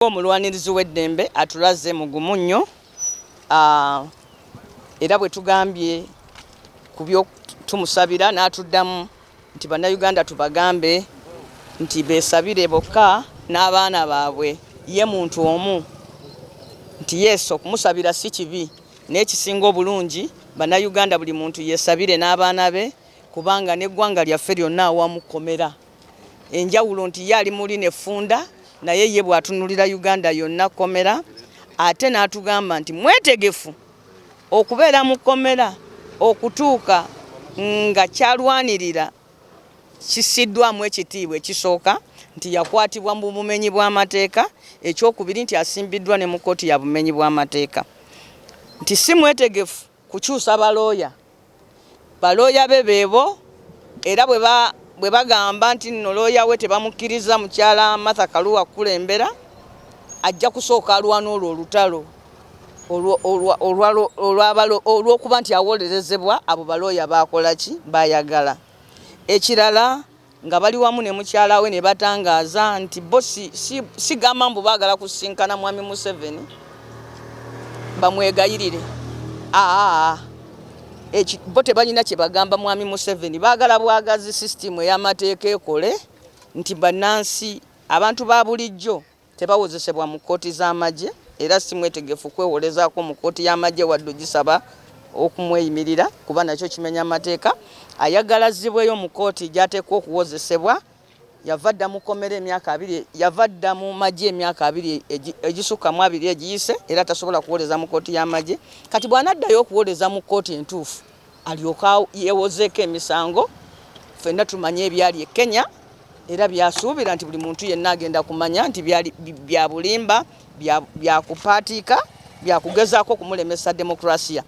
Omulwanirizi w'eddembe atulaze mugumu nnyo, era bwe tugambye ku byo tumusabira n'atuddamu nti Bannayuganda tubagambe nti beesabire bokka n'abaana baabwe, ye muntu omu, nti yes, okumusabira si kibi, naye ekisinga obulungi Bannayuganda buli muntu yeesabire n'abaana be, kubanga n'eggwanga lyaffe lyonna awamu kkomera. Enjawulo nti ye ali muli nefunda, naye ye bw'atunulira Uganda yonna kkomera. Ate n'atugamba nti mwetegefu okubeera mu kkomera okutuuka nga kyalwanirira kisiddwamu ekitiibwa. Ekisooka nti yakwatibwa mu bumenyi bw'amateeka, ekyokubiri nti asimbiddwa ne mu kkooti ya bumenyi bw'amateeka, nti si mwetegefu kukyusa balooya, balooya be beebo, era bwe bagamba nti nno looya we tebamukkiriza, mukyala Martha Karua, kukulembera, ajja kusooka alwana olwo olutalo olw'okuba nti awolerezebwa abo balooya bakola ki bayagala. Ekirala, nga bali wamu ne mukyala we ne batangaaza nti bo sigamba mbu baagala kusinkana mwami Museveni bamwegayirire. Aa, bo tebalina kye bagamba mwami Museveni, baagala bwagazi sisitimu ey'amateeka ekole nti bannansi, abantu ba bulijjo tebawozesebwa mu kkooti z'amagye, era si mwetegefu kwewolezaako mu kkooti y'amagye wadde ogisaba okumweyimirira, kuba nakyo kimenya amateeka. Ayagala azzibweyo mu kkooti gy'ateekwa okuwozesebwa. Yava dda mu kkomera emyaka 20, yava dda mu magye emyaka 20 egisukka mu 20 egiyise, era tasobola kuwoleza mu kkooti y'amagye. Kati bw'anaddayo okuwoleza mu kkooti entuufu, alyoka yeewozeeko emisango, ffenna tumanye ebyali e Kenya, era byasuubira nti buli muntu yenna agenda kumanya nti byali bya bulimba, byakupaatiika, byakugezaako okumulemesa demokrasiya.